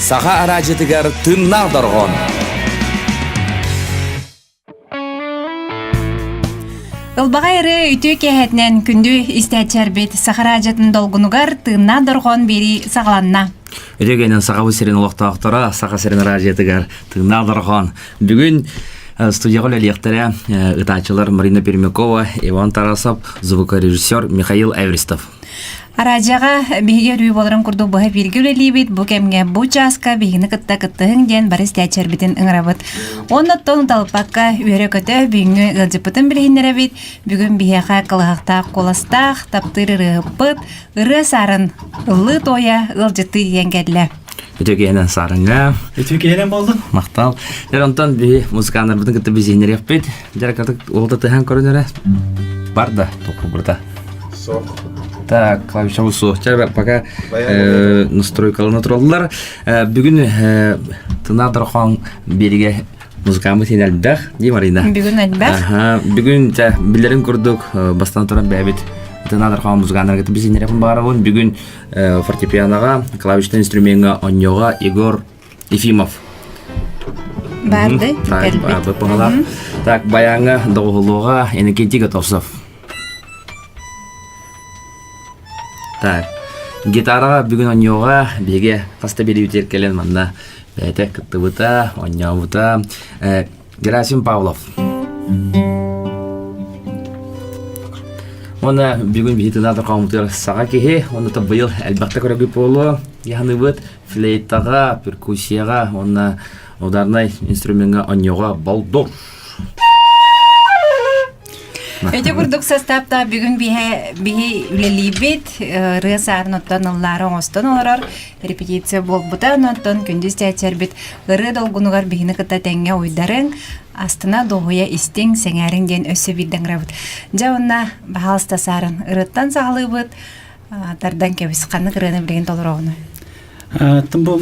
Саха араадьытыгар тыыннаах дорҕоон. Ылбаҕай ырыа үтүө киэһэтинэн күндү истээччилэрбит Саха араадьытын долгунугар тыыннаах дорҕоон биэрии саҕаланна. Үтүө киэһэнэн Сахабыт сирин олохтоохторо Саха сирин араадьыйатыгар тыыннаах дорҕоон. Бүгүн студияҕа үлэлиэхтэрэ ытааччылар Марина Пермякова, Иван Тарасов, звукорежиссер Михаил Эверстов. Араадьыйаҕа биһиги өрүү буоларын курдук быһа бииргэ үлэлиибит. Бу кэмҥэ бу чааска биһигини кытта кыттыһыҥ диэн бары истээччилэрбитин ыҥырабыт. Оннуттан уталыппакка үөрэ-көтө бүгүҥҥү ыалдьыппытын билиһиннэрэбит. Бүгүн биһиэхэ кылыһахтаах куоластаах, таптыыр ырыаһыппыт, ырыа саарын ыллыы-туойа ыалдьыттыы диэн кэллэ. Үтүө киһинэн саарыҥҥа. Үтүө киһинэн буоллун. Махтал. Дьэ онтон биһи музыканнарбытын кытта билиһиннэриэхпит. Дьэ уолта тыһан көрөн эрэ. Бар да токурбута. Суох. Так, клавиша суох. Чэ, пока настройкалана тураллар. Бүгүн тына дорхон бириге музыкаммыт син элбэх, дии Марина. Бүгүн элбэх. Бүгүн чэ, билерин курдук бастан туран бэбит тына дорхон музыканнарга билсиннэрепин баарабын. Бүгүн фортепианоға, клавишный инструментга оньоға Егор Ефимов. Барды, кэлбит. Так, баяҥҥа доҕуһулуоҕа Иннокентий Готовцев. Так, гитараҕа бүгүн онньуоҕа биһиги хас да бириибитигэр кэлэн манна бэйэтэ кыттыбыта, оонньообута Герасим Павлов. Уонна бүгүн биһи тынаатар хаамытыгар саҥа киһи, уонна быйыл элбэхтэ көрөгү буолуо. Яһаныбыт флейтаҕа, перкуссияҕа уонна ударнай инструмеҥҥа онньуоҕа болдур. Ити курдук састааптаах бүгүн биһи биһи үлэлиибит, ырыа саарын оттон ыллаары оҥостон олорор репетиция буолбута, онтон күндү истээччилэрбит ырыа долгунугар биһини кытта тэҥҥэ уйдарыҥ, астына дуоһуйа истиҥ, сэҥээриҥ диэн өссө биирдэ ыҥырабыт. Дьэ уонна баһаалыста саарын ырыаттан саҕалыыбыт, тардан кэбис, ханнык ырыаны билигин толороҕунуй? Бу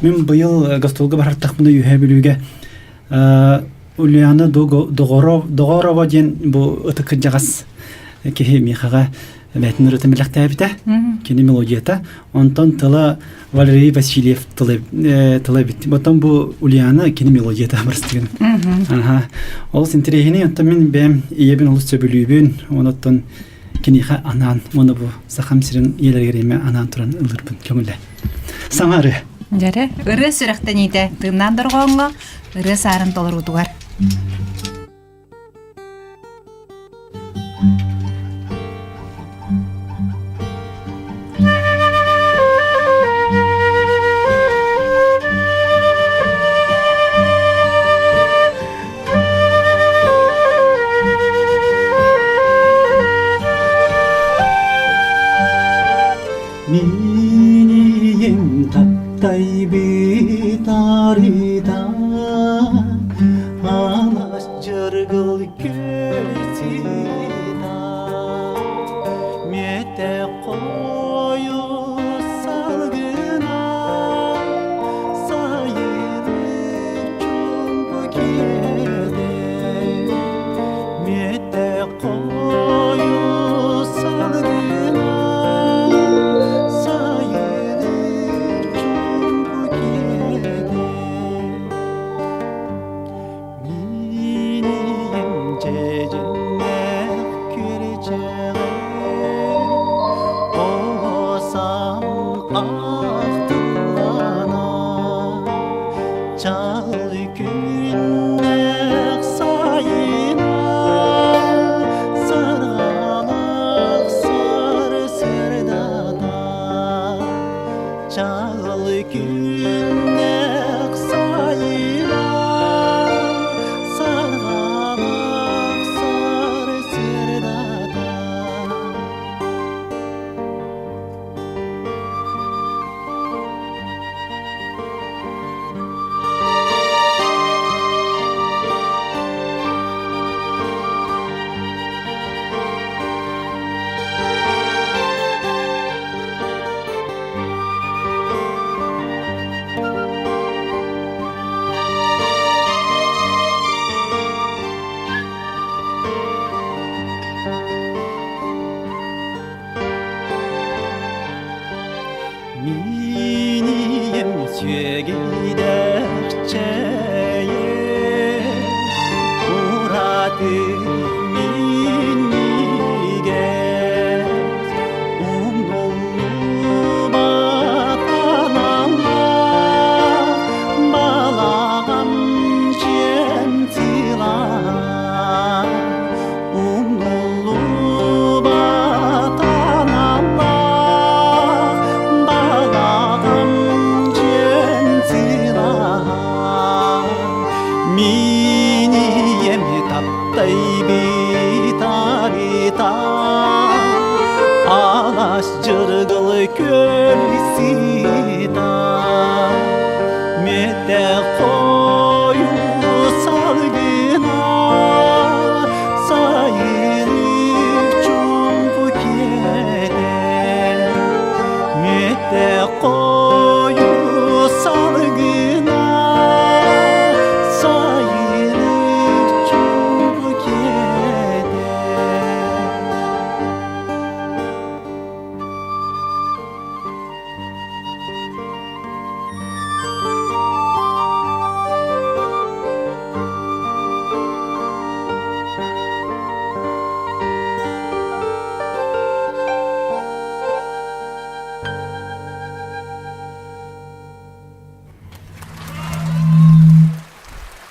мин быйыл гастролга барартахпына Үөһээ Бүлүүгэ Ульяна Доҕорова диэн бу ытык кырдьаҕас киһи миэхэҕэ бэйэтин ырыатын бэлэхтээбитэ. Кини мелодията. Онтон тыла Валерий Васильев тыла тыла эбит. Потом бу Ульяна кини мелодията барыстыгын. Аха. Ол интэриэһинэй оттон мин бэйэм ийэбин олус сөбүлүүбүн. Онуттан киниэхэ анаан уонна бу Сахам сирин ийэлэригэр эмиэ анаан туран ыллырбын көҥүлэ. Саҥа ырыа. Дьэрэ, ырыа сүрэхтэниитэ тыыннаан дорҕооҥҥо ырыа саарын толоруутугар. Минием таптайбыт арыта Алас жыргыл көрсита Мете қою салгына Сайын чумпу киэде Мете қою салгына Сайын чумпу киэде Минием жэжиннэх күрчэҕэ Оосам ахтыллана Чал күннэх сайына Саргалах сар сырдата Чал күннэх сайына Саргалах сар сырдата. Сүөгэйдээх чэйэ ураты минньигэс умнуллубат аналлаах балаҕан дьиэм сылаа Умнуллубат аналлаах балаҕан дьиэм сылаа Мин ийэм таптайбыт арыта Алаас дьыргыл көл сыта Мэтэ хойуу салгына Сайылык чуумпу киэтэ Мэтэ хойуу салгына Сайылык чуумпу киэтэ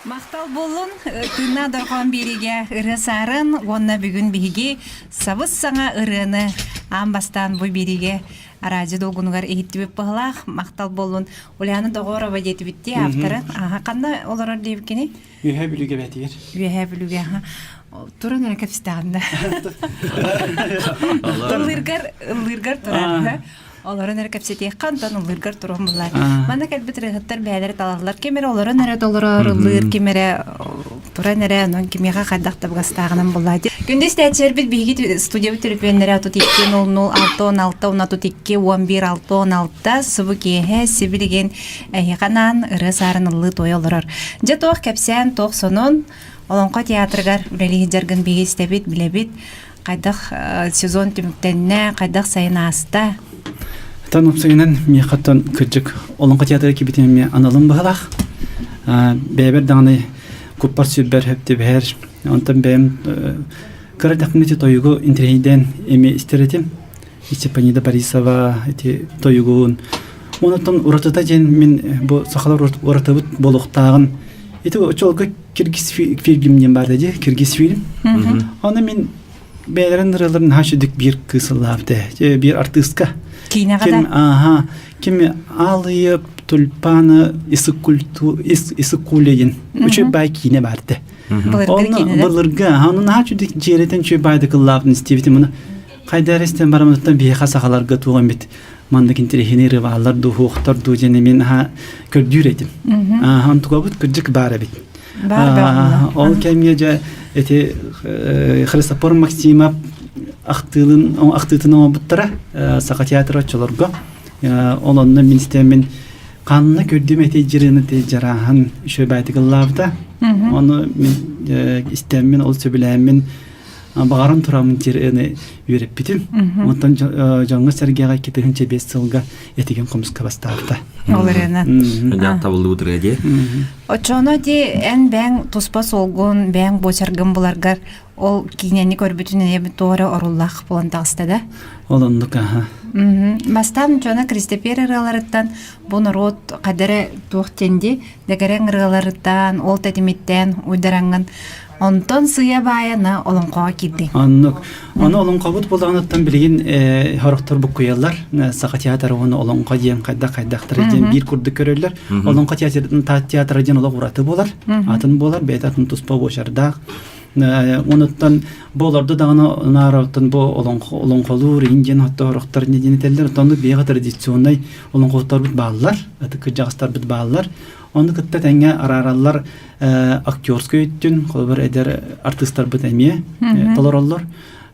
Махтал буоллун, тыыннаах дорҕоон биэриигэ ырыа саарын уонна бүгүн биһиги сабыс саҥа ырыаны аан бастаан бу биэриигэ араадьы долгунугар иһиттибит быһылаах махтал буоллун Ульяна Доҕорова диэтибиттии авторын аха ханна олорор диэбиккиний Үөһээ Бүлүүгэ бээтигэр. Үөһээ Бүлүүгэ аха туран эрэ кэпсэтэҕин да ыллыыргар ыллыыргар турар олорон эрэ кэпсэтиэххэ онтон ыллыыргар туран буллар манна кэлбит ырыаһыттар бэйэлэрэ талаллар ким эрэ олорон эрэ толорор ыллыыр ким эрэ туран эрэ онон кимиэхэ хайдах табыгастааҕынан буллаа Күндү истээччилэрбит биһиги студиябыт төлөпүөннэрэ 32 00 6 16 32 11 6 субу киэһэ сибилигин эһиэхэ анаан ырыа саарын ыллыы туойа олорор. Дьэ туох кэпсээн, туох сонун Олоҥхо театрыгар үлэлии сылдьаргын биһиги истэбит, билэбит. Хайдах сезон түмүктэннэ, хайдах сайын ааста? Тан уопсайынан миэхэттэн кырдьык Олоҥхо театра кибитин эмиэ аналым быһалаах. Бэйэбэр даҕаны куппар сүрбэр хөп түбэһэр. Онтон бэйэм кыра дэхпин ити тойугу интэриэһиргээн эмиэ истэр этим. Степанида Борисова ити тойугун. Онтон уратыта диэн мин бу сахалар уратыбыт буолуохтааҕын ити очолго киргиз фильм диэн баар дии киргиз фильм. Оны мин бэйэлэрин ырыаларын наһаа үчүгдүк биир кыыс ыллаабыта биир артыыска. Киинэҕэ да? Ааха. Ким алые тюльпаны Иссык-Куля диэн үчүгэй баай киинэ баар этэ. Былыргы Былыргы, ону наһаа үчүгдүк дьиэрэтэн үчүгэй баайдык ыллаабытын истибитим. Уну хайда эрэ истэн бараммытыттан биһиэхэ сахаларга туох эмит маннык интэриэһинэй ырыбааллар дуу, хуохтар дуу диэн мин аһа көрдүүр этим. Аа, онтугабыт кырдьык баар эбит. Баар Ол кэмҥэ дьэ ити Христофор Максимов ахтыылын ахтыытын оҥорбуттара Саха театра оччолорго. Ол онно мин истэммин ханна көрдүм эти дьырыны ти дьарааһын үчүгэй баайтык ыллаабыта. Ону мин истэммин ол сөбүлээммин баҕаран тураммын тирени үөрэппитим. Онтон дьоҥҥо-сэргэҕэ 2005 сылга этигэн хомуска бастаабыта. Ол эрэнэ. Дьаат табыллыбыт ырыа дии. Оччоно ди эн бэйэҥ туспа суолгун, бэйэҥ буочаргын буларгар ол киинэни көрбүтүн эйэбит туох эрэ оруллаах буолан таҕыста да? Ол оннук аха. Бастаан дьоно Кристопер ырыаларыттан бу норуот хадара туох диэн дэгэрэҥ ырыаларыттан, ол тэтимиттэн уйдараҥҥын Онтон сыйа баайана олоҥхоҕо киирдиҥ. Оннук. Ону олоҥхобут буолаҕыныттан билигин сорохтор буккуйаллар. Саха театра уонна олоҥхо диэн хайдах-хайдахтара диэн биир курдук көрөллөр. Олоҥхо театра диэн олох ураты буолар. Атын буолар, бэйэтэ атын туспа буочардаах. Онуттан бу олорду даҕаны наароттан бу олоҥхо олоҥхолуур иин диэн хотторохтор не диэн этэллэр. Оттон биһиэхэ традиционнай олоҥхоһуттарбыт бааллар, ытык кырдьаҕастарбыт бааллар. Ону кытта тэҥҥэ араараллар актерскай өттүн, холобур эдэр артыыстарбыт эмиэ толороллор.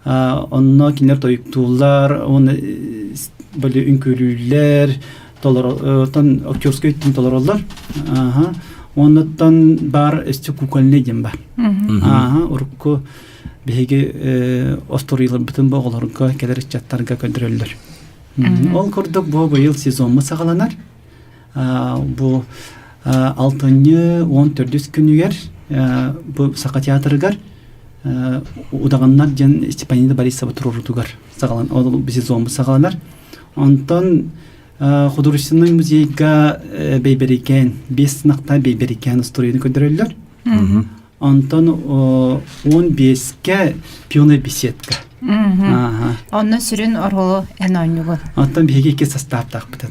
Онно кинилэр тойуктууллар, уонна били үҥкүүлүүллэр, толорон актерскай өттүн толороллор. Оннуттан баар өссө кукольный диэн бар. Ааха, урукку биһиги остуоруйаларбытын бу оҕолорго, кэлэр ыччаттарга көрдөрөллөр. Ол курдук бу быйыл сезоммут саҕаланар. Бу алтынньы 14 күнүгэр бу Саха театрыгар Удаҕаннар диэн Степанида Борисова туруорутугар саҕалан ол сезонбут саҕаланар. Онтон художественный музейга Бэйбэрикээн, биэс сынахтаах Бэйбэрикээн устуоруйаны көрдөрөллөр. Онтон 15-кэ пионная беседка. Онно сүрүн оруолу эн оонньуугун. Оттон биһиги икки састааптаахпыт.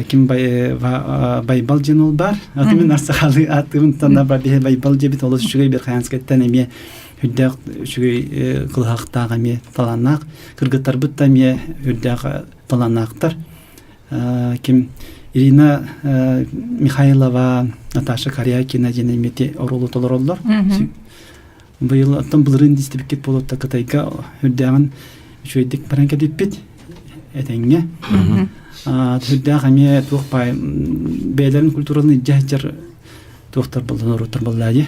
Ким Байбал диэн ол бар. Аты мин арсахалы ааттыыбын танна бар биһи Байбал диэбит олус үчүгэй Верхоянскайтан эмиэ үрдээх үчүгэй кылыһахтаах эмиэ талааннаах. Кыргыттарбыт да эмиэ үрдээх талааннаахтар. Ким Ирина Михайлова, Наташа Корякина диэн эмиэ оруолу толороллор. Быйыл оттон былырыын истибиккит буолуота Кытайга үрдээҕин үчүгэйдик баран кэлбиппит этэҥҥэ. Үрдээх эмиэ туох баай бэйэлэрин культуратын илдьэ сылдьар туохтар буолла норуоттар буолла дии.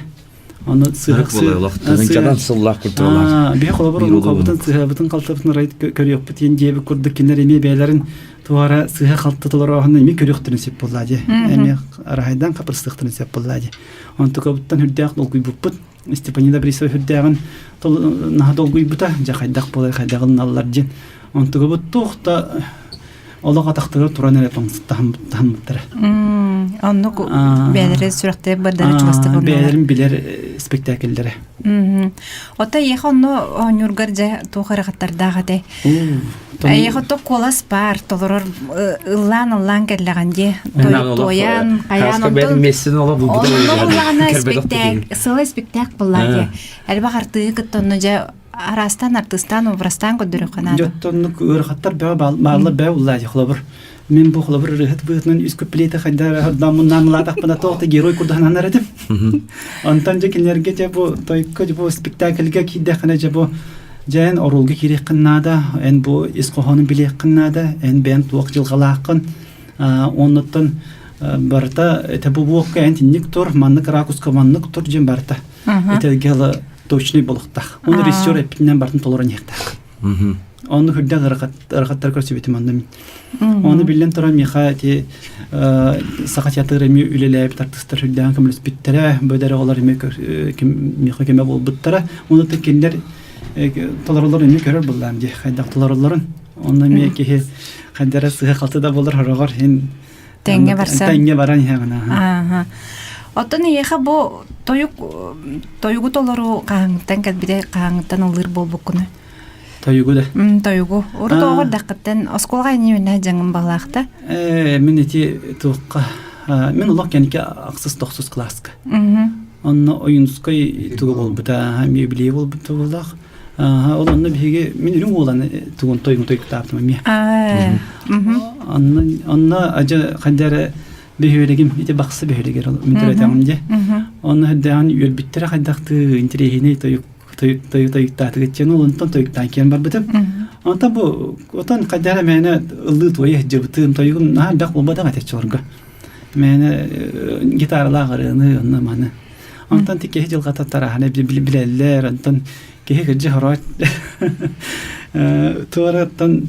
Ону сыһык Тыһыынчадан сыллаах культуралаах. Биһи холобур олоҥхобутун сыһыабытын халтыбытын арай көрүөхпүт диэн диэбит курдук кинилэр эмиэ бэйэлэрин туора сыһа халты толорооһун эмиэ көрүөхтэрин сөп буолла дии. Эмиэ арахайдан хапырыстыахтарын сөп буолла дии. Онтукабыттан үрдээх долгуйбуппут. Степанида Борисова үрдээҕин наһаа долгуйбута, дьэ хайдах буолар, хайдах ылыналлар диэн. Онтугабыт туох да олох атахтарыгар туран эрэ таһыммыттара. Оннук бэйэлэрэ сүрэхтэрэ бардары чугастык оннулар. Бэйэлэрин билэр спектакльлэрэ. Ота эйиэхэ онно оонньуургар дьэ туох ыарахаттардаах этэй? Эйиэхэ ото куолас баар толорор ыллаан-ыллаан кэллэҕин дии. Туойан, хайаан онтон онно буллаҕына спектакль, сыла спектакль буллаа дии. Элбэх артыыһы кытта онно дьэ араастаан артыыстаан образтаан көрдөрүөххэ наада. Дьоттоннук ыарахаттар бөҕө бааллар бөҕө буллаа дии холобур. Мин бу холобур ырыаһыт быһыытынан үс куплеты хайда наммылаатахпына туох да герой курдук сананар этим. Онтон дьэ кинилэргэ дьэ бу тойукка дьэ бу спектакльга киирдэххинэ дьэ бу дьэ эн оруолга киириэххин наада, эн бу ис хоһоонун билиэххин наада, эн бэйэн туох дьылҕалааххын, оннуттан барыта это бу буокка эн тинник тур, маннык ракуска маннык тур дьин барыта. Этэргэ ыла точный болохтаах. Оны режиссер эппитинэн бартын толорон иһиэхтээх. Онну хүрдэх ырахаттар көрсүбүтүм онно мин. Ону биллэн туран миэхэ ити Саха театрыгар эмиэ үлэлээбит артыыстар сүрдээҕин көмөлөспүттэрэ, бөдөрө оҕолор эмиэ миэхэ көмө буолбуттара. Ону кинилэр толороллорун эмиэ көрөр буоллаам дии, хайдах толороллорун. Онно эмиэ киһи хайдара сыһа-халты да буолар хороҕор иһин Тэҥҥэ барсан. Тэҥҥэ баран иһэҕин. Ааха. Оттон эйиэхэ бу тойук тойугу толору хаһааҥҥыттан кэлбитэ, хаһааҥҥыттан ыллыыр буолбуккуну? Тойугу да. Тойугу. Урут оҕор даххыттан оскуолаҕа инни үнэ дьаҥым балаахта. Э, мин ити туохха мин олох кэнники ахсыс тохсус кылааска. Онно Ойунскай тугу буолбута, мебелие буолбута буоллах. Ол онно биһиги мин үрүҥ уолан тугун тойугун тойуктаабытым эмиэ. Онно онно ажа хайдара бөһүөлэгим ити бахсы бөһүөлэгэр мин төрөтөҕүм дьэ. Онно хайдаҕын үөрбүттэрэ хайдахтыы интэриэһинэй тойук тойуктаатыгытчан ол онтон тойуктаан киэн барбытым. Онтон бу отон хайдара мээнэ ыллыы туойа сылдьыбытым тойугум наһаа элбэх буолбатах этэ оччолорго. Мээнэ гитаралаах ырыаны онно маны. Онтон ти киһи дьылҕата тараһаны билэллэр, онтон киһи кырдьы хороот туораттан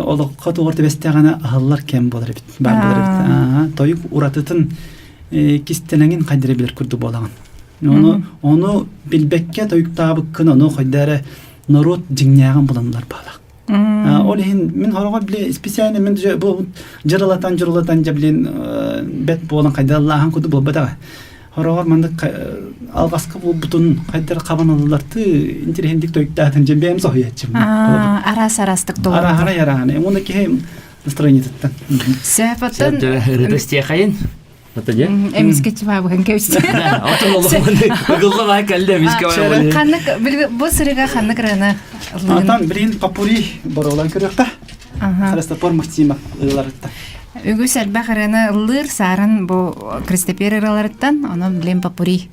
олоххо туор түбэстэҕинэ аһыллар кэм буолар эбит, баар буолар эбит. Тойук уратытын кистэлэҥин хайдара билэр курдук буолаҕын. Ону, ону билбэккэ тойуктаабыккын, ону хайда эрэ норуот дьиҥнээҕин буланнар баалаах. Ол иһин мин хороҕор били специально мин бу дьырылатан дьырылатан дьэ блин бэт буолан хайдаллааһын курдук буолбатаҕа. Хороҕор маннык алҕаска буолбутун хайдар хабан ыллартыы интириэһиндик тойуктаатын дьэ бэйэм соһуйаччым. Араас араастык толору. Арааһанай арааһанай. Уонна киһи настроениетыттан. Сөп оттон ырыта истиэхэйин. Это не? Эмискэ чыбаабыһын кэбистэ. Отон олоҕун ыгылла баа кэллэ эмискэ баа. Ханнык бу сырыга ханнык ырыаны Антон билигин попури боролан көрүөхтэ. Христофор Максимов ыларытта. Үгүс элбэх ырыаны ыллыыр саарын бу Кристопер ырыаларыттан, онон билин попури.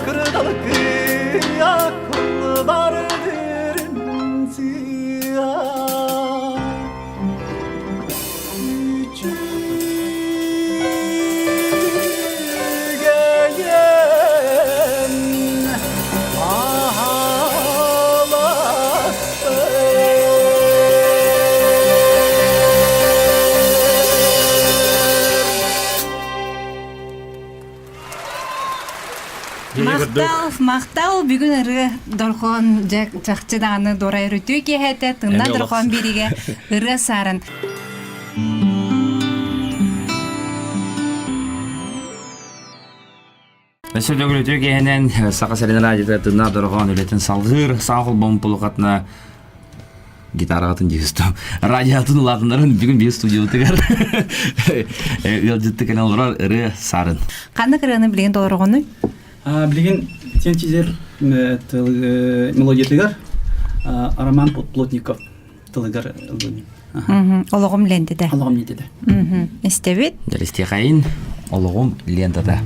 Kırdalı akıllar siyah Үчүгэйэн Махтал, махтал бүгүн ырыа дорхон чахчы даҕаны дорай өрүтүү киэһэтэ тынна дорхон биригэ ырыа саарын. Өссө төгүл үтүө киэһэнэн Саха сирин радиота тынна дорҕоон үлэтин салгыыр саҥа холбоһун пулукатына гитараҕытын дьиһистом радиотын улаатыннарын бүгүн биир студиябытыгар ыалдьытты кэлэн олорор ырыа саарын. Ханнык ырыаны билигин толороҕунуй? Билигин тиэнчилэр мелодиятыгар Роман Плотников тылыгар ыллым. Олоҕум лентэтэ. Олоҕум лентэтэ. Истэбит. Дьэлистиэхэйин олоҕум лентата.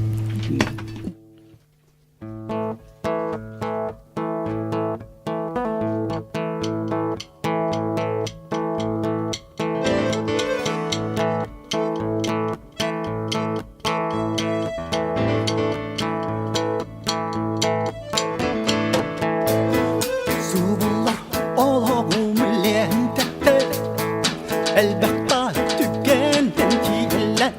Субуллар олоҕум лентэтэ элбэх түгэнтэн тиийэллэр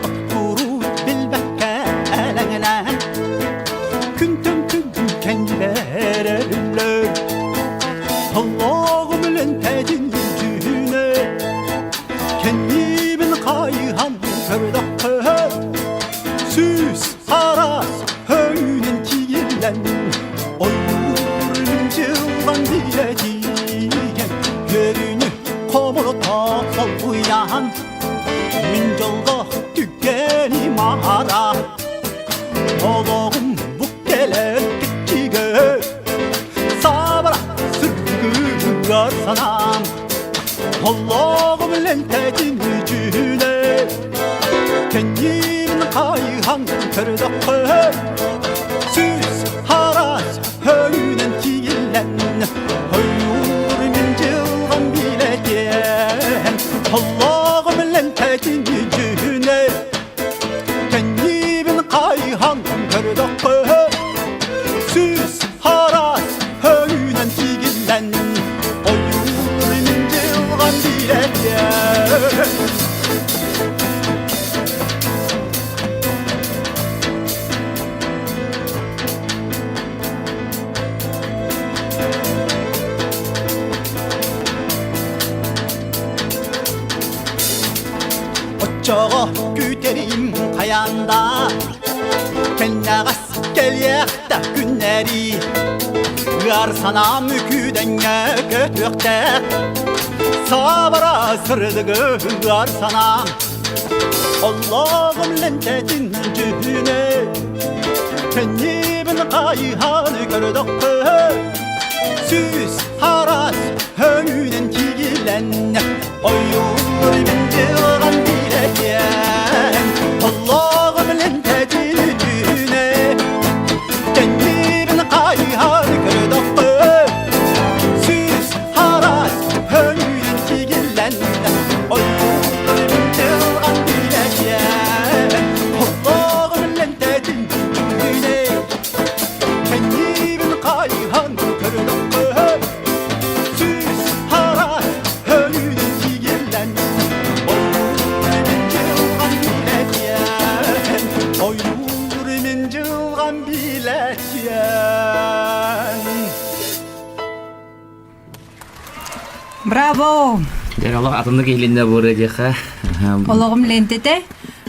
Тохтууру билбэккэ элэҥэлээн күнтэн күн кэннилэрэллэр Олоҕум лентэтин дьүһүнэ Кэннибин хайыһан көрдөххө Сүүс араас өҥүнэн тиийиллэн Ойуурун дьылҕан билэтиген Үөрүүнү хомурта солбуйан Мин дьолго түгэни маара Олоҕум бу кэлэр кичигэ Сабара сырдыгыгар санаам Олоҕум лентэтин үчүнэ Кэннибин хайыһан көрдөххө Сүүс араас өйүнэн тиийиллэн Ойуур мин дьылҕам билэтиэн Олоҕум лентэтин үчүнэ Кэннибин хайыһан көрдөххө Сүүс араас өйүнэн тиийиллэн Ойуур мин дьылҕам билэтиэн Оччоҕо күүтэрим хайаанда Кэннэҕэс кэлиэхтэ күннэри Ыар санаам күүдэҥҥэ көтүөхтээх Сабара сырдыгы ыар санаам Оллоҕум лентэтин дьүһүнэ Кэннибин хайыһан көрдөххө Сүүс араас өҥүнэн тигиллэн Ойуур мин дьылҕам билэтиэн Оллоҕум лентэтин дьүһүнэ Кэннибин хайыһан көрдөххө Сүүс араас өҥүнэн тигиллэн Ойуур мин дьылҕам билэтиэн Оллоҕум лентэтин дьүһүнэ Кэннибин хайыһан көрдөххө Сүүс араас өҥүнэн тигиллэн Ойуур мин дьылҕам билэтиэн Ойуур мин дьылҕам билэтиэн Браво! Дьэ, олох атыннык иһилиннэ бу ырыа диэххэ. Олоҕум лентэтэ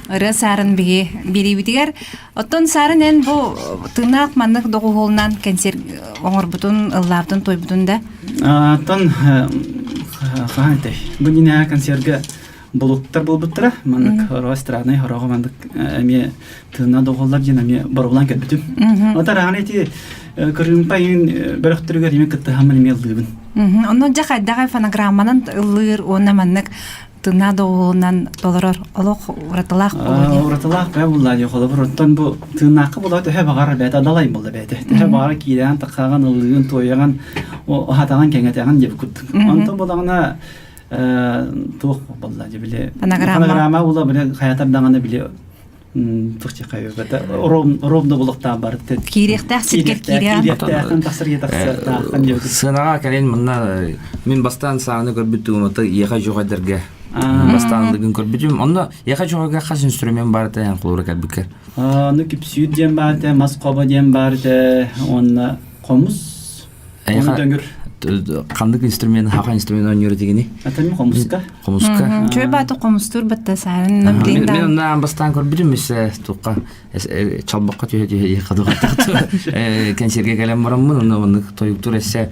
ырыа саарын биһи бириибитигэр. Оттон саарын эн бу тыыннаах маннык доҕуһуолунан кэнсиэр оҥорбутун, ыллаабытын, туойбутун да? Оттон хаһан этэй? Бу иннинэ концерга булуктар буолбуттара. Маннык хороҕо эстраднай хороҕо маннык эмиэ тыына доҕоллор диэн эмиэ боробулаан көрбүтүм. Отар аҕаны ити кырыымпа иин бөлөхтөрүгэр эмиэ кыттыһаммын эмиэ ыллыыбын. Онно дьэ хайдаҕай фонограмманан ыллыыр уонна маннык тыына доҕуһуолунан толорор олох уратылаах буолуо дии. Уратылаах бэйэ булла дии холобур оттон бу тыыннаахха була төһө баҕар бэйэтэ далай буолла бэйэтэ төһө баҕар киирээн таххаҕын ыллыгын туойаҕын уһатаҕын кэҥэтэҕин диэбит курдук онтон булаҕына туох буолла дии били фонограмма була били хайатар даҕаны били ровно булуктаан бар Киириэхтээх сиргэр киириэҕин. Киириэхтээхин тахсар тахсыахтааххын диэбит. Сыанаҕа кэлин манна мин бастаан сааны көрбүт тугумата Еха Жохайдарга бастаан лыгын көрбүтүм. Онно Еха Жохайга хас инструмент баар этэ эн холура кэлбиккэр? Аны күпсүүр диэн баар этэ, мас хобо диэн баар этэ, уонна хомус Дөҥүр. Ханнык инструмент, хаха инструмент оонньуур этигини? Атами хомуска. Хомуска. Чөй бааты хомустуур батта саарын Мин онна бастаан көрбүтүм миссе туққа чалбаққа түһэ түһэ кадыгаттақты кэнсиэргэ кэлэн бараммын онно оннук тойуктур эссе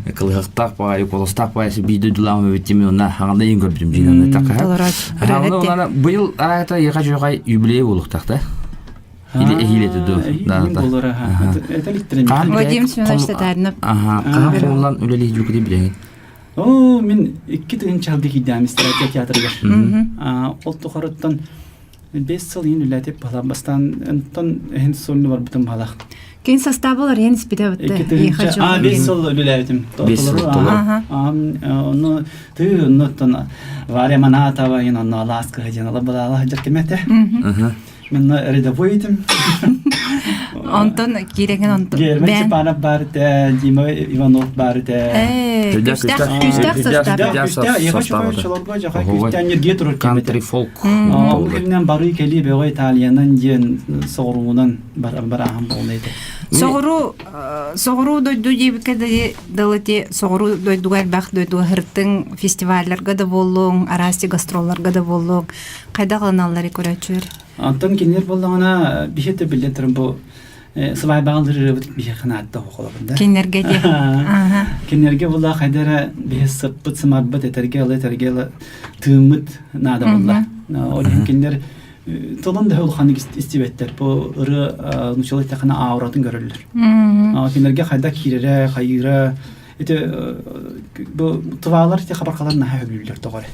кылыһахтаах баайы колостаах баайы биирдэ дулаам эбиттим онна хаҥанда иин көрбүтүм дьиин онна быйыл араата яха жохай юбилей болуктахта Или эһиилэтэ дуу? Вадим Семенович Татаринов. Аха, хаһан хомуллан үлэлии дьүкүтү билэһин? Оо, мин икки тыһыынча киирдэм истэргэ театрыгар. Ол тухарыттан 5 сыл иин үлэтип бала бастаан онтон эһин сольну барбытым балах. Кин составы иһин испитэ бытты. Икки тыһыынча, а 5 сыл үлэлээбитим. 5 сыл толору. Ону тыы оннуттан Варя Манатова иин онно алааска диэн ала балаала сылдьар кэмэтэ. Манна рядовой этим. Онтон кииреген онтон. Герман Степанов бар этэ, Дима Иванов бар этэ. Күүстээх күүстээх состав. Country folk. Ол кэминэн барыы кэлии бөҕө Италиянан диэн соҕуруунан барааһын буолла этэ. Соҕуруу соҕуруу дойду диэбиккэ дылы ти соҕуруу дойдуга элбэх дойдуга һыртыҥ фестивалларга да буоллуҥ, араас гастролларга да буоллуҥ. Хайдах ылыналлар көрөөччүлэр? Онтон кинилэр буоллаҕына биһи да биллэн туран бу сыбаайбаҕа ырыабыт биһиэхэ наадта холобун да. Кинилэргэ диэ. Кинилэргэ була хайда эрэ биһи сыппыт сымарбыт этэргэ ыла этэргэ ыла тыыммыт наада буолла. Ол иһин кинилэр тылын да улаханнык истибэттэр. Бу ырыа нучалы эттэххинэ ауратын көрөллөр. Кинилэргэ хайда киирэрэ, хайыыра Ити бу тываалар ити хабархалар наһаа сөбүлүүллэр тоҕо эрэ.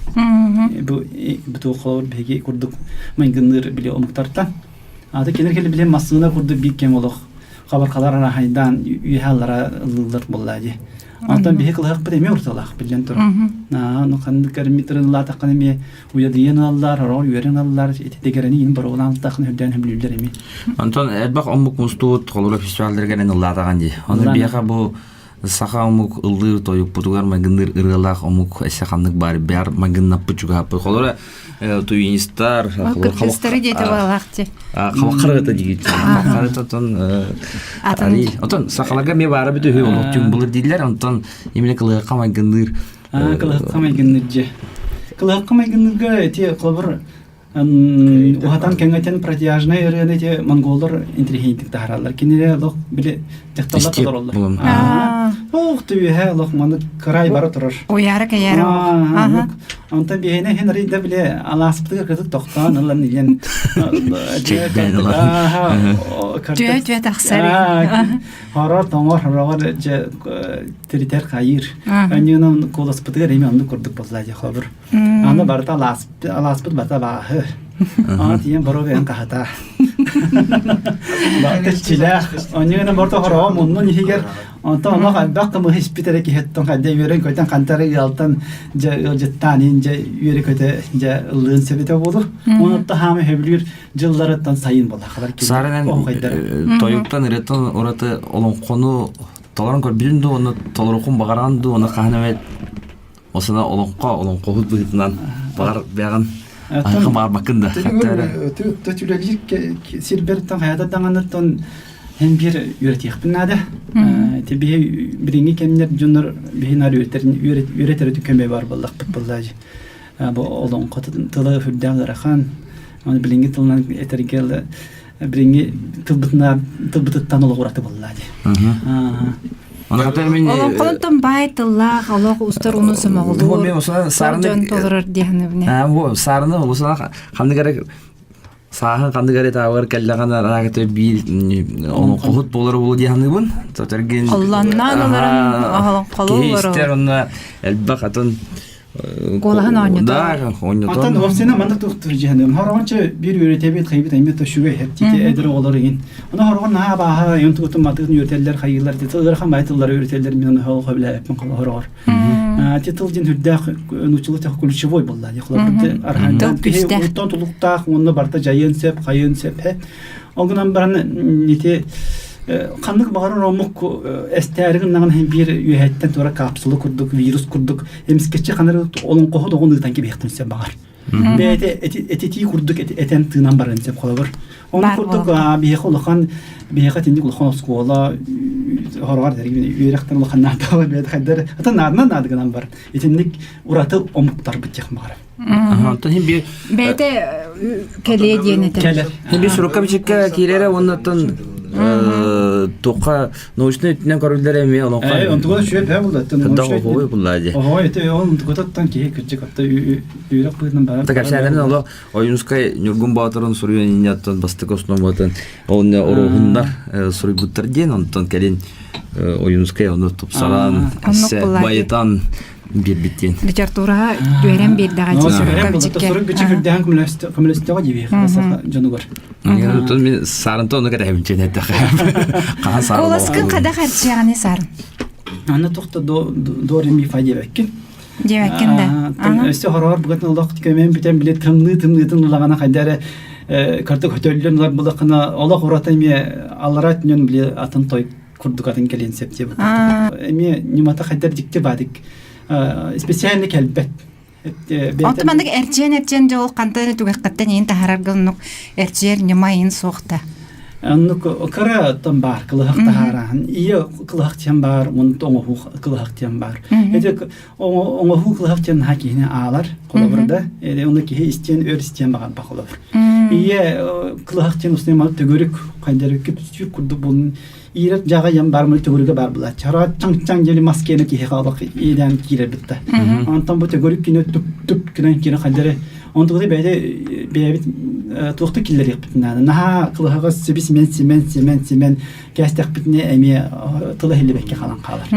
Бу бу холобур биһиги курдук майгынныыр били омуктартан. Аты кинилэр кэлэ билэн массыына курдук биир кэм олох хабархалар арахайдаан үөһэ аллара ыллыыллар буоллаа дии. Онтон биһи кылыһахпыт эмиэ ортолоох биллэн турар. Ну ханнык кэрмитрин ылаатаххына эмиэ уйадыйан ылаллар, ороор үөрэн ылаллар, ити дэгэрени ин боруолаан ылтаххына үрдээн хөбүлүүллэр эмиэ. Онтон элбэх омук мустуут холобура фестивалларга эрэн ыллаатаҕын дии. Ону биһиэхэ бу Саха омук ыллыыр тойукпутугар майгынныыр ырыалаах омук эссе ханнык баар баар майгыннаппыт чугаһаппыт. Холобура туинистар Кыргызстары диэти балаахчы. Хабаххарыта диги. Хабаххарыта отон Отон сахаларга ме баара бүтү олох түн булыр дииллэр онтон именно кылыһахха майгынныыр. Кылыһахха майгынныыр дьэ. Кылыһахха майгынныырга эти холобур Уһатан кэҥэтэн протяжнай ырыаны ити монголлар интеллигентик таһаараллар. Кинилэр олох били дьахталлар толороллор. Ох түһэ олох маны кырай бара турар. Уяра кэйэрэ. Онтон биһиэнэ хин арыйда били алааспытыгар кытык тохтоон ылан илен Түө түө тахсар. Хорор тоҥор хороҕор дьэ тиритэр хайыр. Аньыынан куоласпытыгар эми оннук курдук болла дьэ хобур. Аны барыта алааспыт барыта абааһы. Аны тиийэн боруобайан хаһата. Барыта иччилээх. Онньугана борто хороҕо муннун иһигэр онтон онох элбэх кымыһы испит эрэ киһиттэн хайда үөрэн-көтөн хантары ыалтан дьэ ыалдьыттаан иһин дьэ үөрэ-көтө дьэ ыллыан сөбүтэ буолур. Онуттан хаама сөбүлүүр дьылларыттан сайын буолла хабар Саарынан тойуктан ырыаттан ураты олоҥхону толорон көрбүтүн дуу, оны толорукун баҕаран дуу, оны хаһан эмэ Осына олоҥхо олоҥхоһут быһыытынан баҕар бэҕин айха баарбаккын да. Үлэлиир сирбэриттэн хайата даҕаныттан эн биир үөрэтиэхпин наада. Ити биһи билиҥҥи кэмнэр дьоннор биһи наар үөрэтэр көмө бар буоллахпыт буоллаа бу олоҥхо тыла үрдээх ыарахан. Аны билиҥҥи тылынан этэргэ билиҥҥи тылбытына тылбытыттан олох ураты буоллаа дии. Олоҥхолонтон баай тыллаах олох устар уну сомоҕолуур дьон толорор диэхнэбинэ. Бу саарыны усана ханнык эрэ сааһын ханнык эрэ таабыгар кэллэҕинэ араакыта биир олоҥхоһут буолар буолу диэхныбын. Тотэргин Оллонноон олорон олоҥхолуу истэр онно элбэх атын. Куолаһын оонньотор. Да, оонньотон. Антон овсена манна туохтур дьиһэним. Хороҕончо биир үөрэтэбит хайбыт эмиэ төшүгэ хэптити эдэр оҕолор иҥин. Ону хороҕон наһаа бааһа йон тугутун матыгын үөрэтэллэр хайыылар ти ыарахан бай тыллары үөрэтэллэр мин ону хоһо билээппин хороҕор. Ти тыл дьин үрдээх нууччалыы тех ключевой буолла. Холобур архандан киһи уттан тулуктаах уонна барта жайын сеп хайын сеп. Ол гынан баран ити ханнык баҕарар омук эстээри гыннаҕына иһин биир үөһэттэн туора капсула курдук вирус курдук эмискэччи ханар олоҥхоһу доҕун ыытан кэбиһиэхтэн сөп баҕар. Бэйэтэ этитии курдук этэн тыынан баран сөп холобур. Ону курдук биһиэхэ улахан биһиэхэ итинник улахан оскуола хороҕор үөрэхтэн улахан наадалар бэйэтэ хайдар атын наадынан наада гынан бар. Итинник ураты омуктарбыт диэх баҕарар. Онтон иһин биир Бэйэтэ кэлиэ диэн этэр. Кэлэр. Иһин биир сурукка бичиккэ киирэрэ уонна оттон туохха научнай өттүнэн көрүллэрэ эмиэ олоҥхо. Ээ, онтуга үчүгэй бэйэ булла. Хайдах оһуой булла дии. Оһуой ити ол онтугутаттан киһи кырдьык отто үөрэх быһыытынан барар. Кэпсээннэрин олох Ойуунускай Ньургун Боотурун суруйан инньэттэн бастакы основатын ол оруоһуннар суруйбуттар диэн онтон кэлин Ойуунускай ону тупсаран байытан биэрбит диэн. Литератураҕа түһэрэн биэрдэҕэ дии сурукка бичиккэ. Сурук бичик үрдээн көмөлөстөҕө дии саха дьонугар. Оттон мин саарынта ону кэтэһэбин чэн эттэхэ. Хаһан саарын Куоласкын хадах эрчиэҕини саарын. Аны тухта до ре ми фа диэбэккин. Диэбэккин да. Өссө хороҕор бүгэтин олох көмөн бүтэн биле тымныы тымныытын улаҕана хайда эрэ кырдык хөтөллөн ылар булахына олох урата эмиэ аллара түнөн биле атын той курдук атын кэлиэн сөп диэбит. Эмиэ ньымата хайдар дьикти баадык специально кэлбэт. Онтон маннык эрчийэн-эрчийэн дьэ ол хантан эрэ түгэххиттэн иин таһаарарга оннук эрчийэр ньыма иин суох да. Оннук кыра оттон баар кылыһах таһаараһын. Ийэ кылыһах диэн баар, онут оҥоһуу кылыһах диэн баар. Эти оҥоһуу кылыһах диэн наһаа киһини аалар, холобур да. Оны киһи истиэн, өр истиэн баҕарба холобур. Ийэ кылыһах диэн устума төгүрүк хайдар сүр курдук булун иирэр дьаҕайан бар мы төгүрүгэ бар була чара чаң чаң дели маскена киһи халах иидэн киирэр битта онтон бу төгүрүк кине түп түп кинен кире хаддары онтугу бэйде бэйэбит туохта киллэриэхпитин наада наһаа кылыһаҕа сибис мен симен симен симен кээстэхпитине эмиэ тыла иһиллибэккэ халан хаалар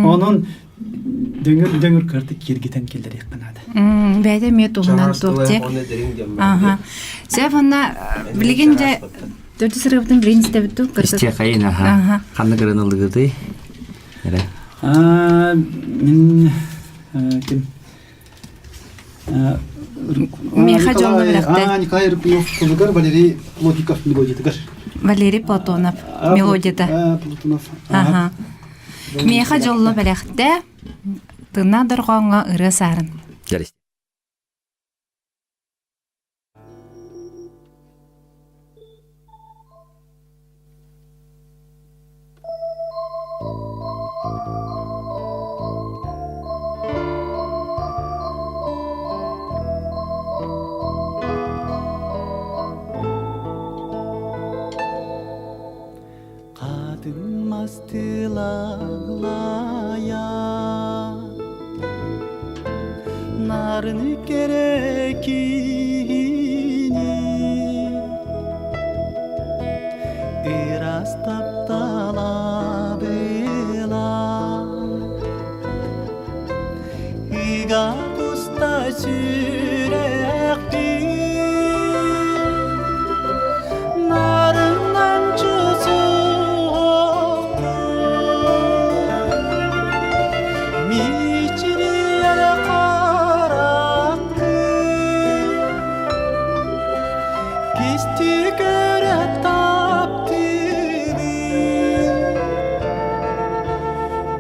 онон дөҥүр дөҥүр кыртык кииргитэн киллэриэххэ наада бэйдэ эмиэ туһунан туох те аха сеп онна билигин дьэ Төрдүс ырыабытын билигин истэбит дуу? Истиэхэйин, аха. Ханнык ырыаны ыллыгытый? Эрэ. Мин ким? Миэхэ дьолло билэхтэ. Николай Рыпунов тылыгар Валерий Плотников мелодиятыгар. Валерий Платонов мелодията. Платонов. Аха. Миэхэ дьолло бэлэхтэ. Тына дорҕооҥҥо ырыа саарын. Хатын мастылаглая Нарын кэрэ киһини Ыраас тапталабыла Ыга куста сүрэхпин Нарынан Мичилийэр хараххын Кистии көрө таптыыбын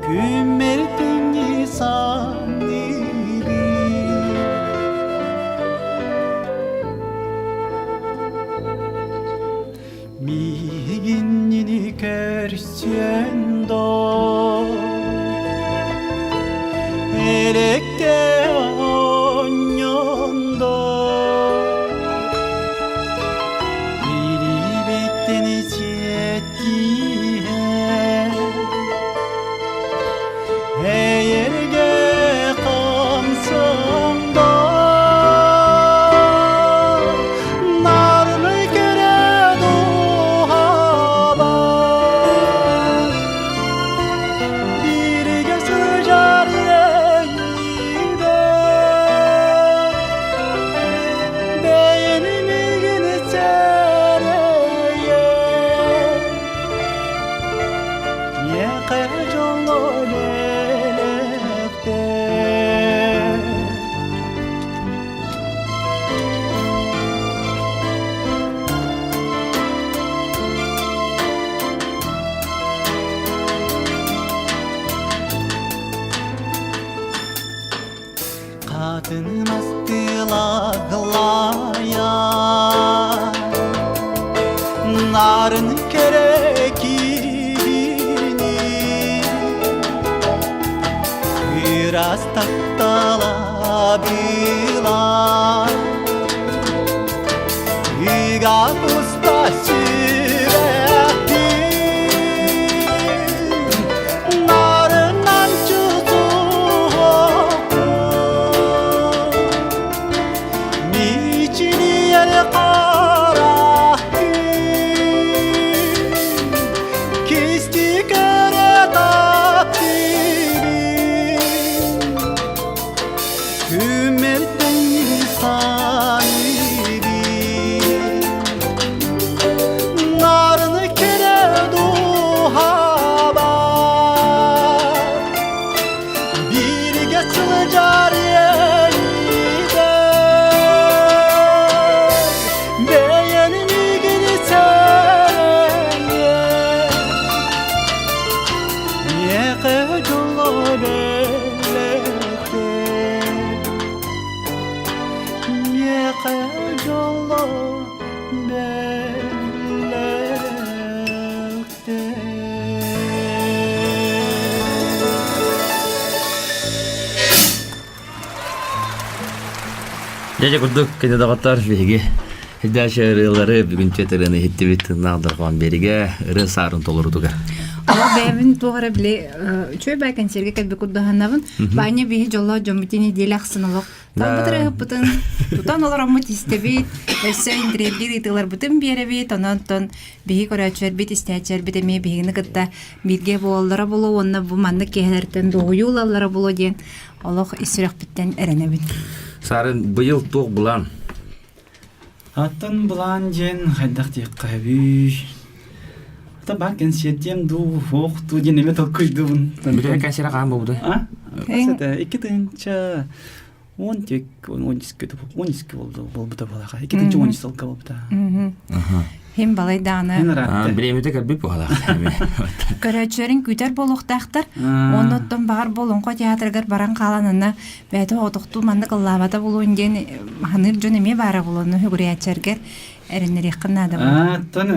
Күммэртиҥи саныыбын Миигиннини көрсүөн доо Электе оонньондо Илиибиттэн сиэттиһэ Эйэргэ Миэхэ дьолло бэлэхтээ Хатыным астыла-глая Нарын кэрэ киһини Ыраас таптала была Ыга куста сүрэхпин Нарынан Мичилийэр хара күн Кисти көрө таптыыбын Күммертен саныыбын Нарыны кере духаба Бииргэ сылдьар иэйиитэ Бэйэни миигин сэрэйэ Миэхэ дьолло бэлэхтээ Миэхэ дьолло Дьэ курдук кини доҕоттор биһиги Дальше ырыалары бүгүн ырыаны иһиттибит тыыннаах дорҕоон биэригэ ырыа саарын толорутугар. Олох бэйэбин туох эрэ били үчүгэй бай концерге кэлбит курдуһанабын. Баанньа биһи дьоллоох дьоммутун неделя ахсын олох Талбыт ырыаһыппытын тутан олороммут истэбит, өссө интириэһиргиир ыйытыыларбытын биэрэбит, онон биһи көрөөччүлэрбит, истээччилэрбит эмиэ биһигини кытта бииргэ буолаллара буолуо уонна бу маннык киэһэлэртэн дуоһуйуу ылаллара буолуо диэн олох ис сүрэхпиттэн эрэнэбин. Саарын быйыл туох былаан? Аттан былаан диэн хайдах диэххэ сөбүй? Ата баар кэнсиэрдиэм дуу, суох дуу диэн эмиэ толкуйдуубун. Бүтэ кэнсиэрэ хаһан буолбутай? А? Ата 2 тыһыынча 12 12 буолбута буолаха. 2 тыһыынча 13 сылга буолбута. Хим балайдааны. Бириэмэтэ кэлбит буолаах. Көрөөччүлэрин күүтэр буолуохтаахтар. Оннуттан баҕар Болоҥхо театрыгар баран хаалан ана бэйэтэ оҕотохтуу маннык ыллаабата буолуон диэн ханыыр дьон эмиэ баара буолуону үгүрүйээччилэргэр эрэннэриэххин наада буолуо. Оттон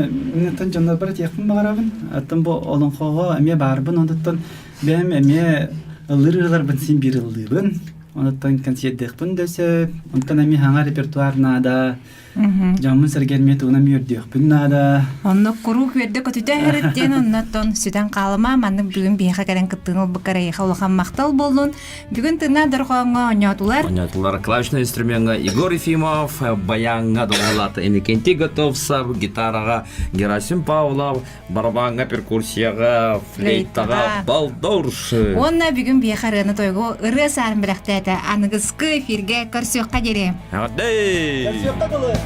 оттон дьоннорбор этиэхпин баҕарабын. Оттон бу олоҥхоҕо эмиэ баарбын, онтон бэйэм эмиэ ыллыыр ырыаларбын син биир ыллыыбын. Онтон концерттиэхпин да сөп. Онтон эмиэ саҥа репертуар наада. Дьоммун сэргэрмиэ тугунан үөрдүөхпүн наада. Онно куруук үөрдэ көтүтэ иһэрит диэн оннотон сүтэн хаалыма маннык бүгүн биһиэхэ кэлэн кыттыыны ылбыккар эйиэхэ улахан махтал буоллун. Бүгүн тыыннаах дорҕооҥҥо оонньоотулар. Оонньоотулар клавишный инструмеҥҥа Егор Ефимов, баяҥҥа доҕуһуолаата Иннокентий Готовцев, гитараҕа Герасим Павлов, барабаҥҥа перкуссияҕа, флейтаҕа Балдорш. Уонна бүгүн биһиэхэ ырыаны тойгу ырыа саарын бэлэхтээтэ. Аныгыскы эфиргэ көрсүөххэ диэри. Эҕэрдэ! Көрсүөххэ дылы!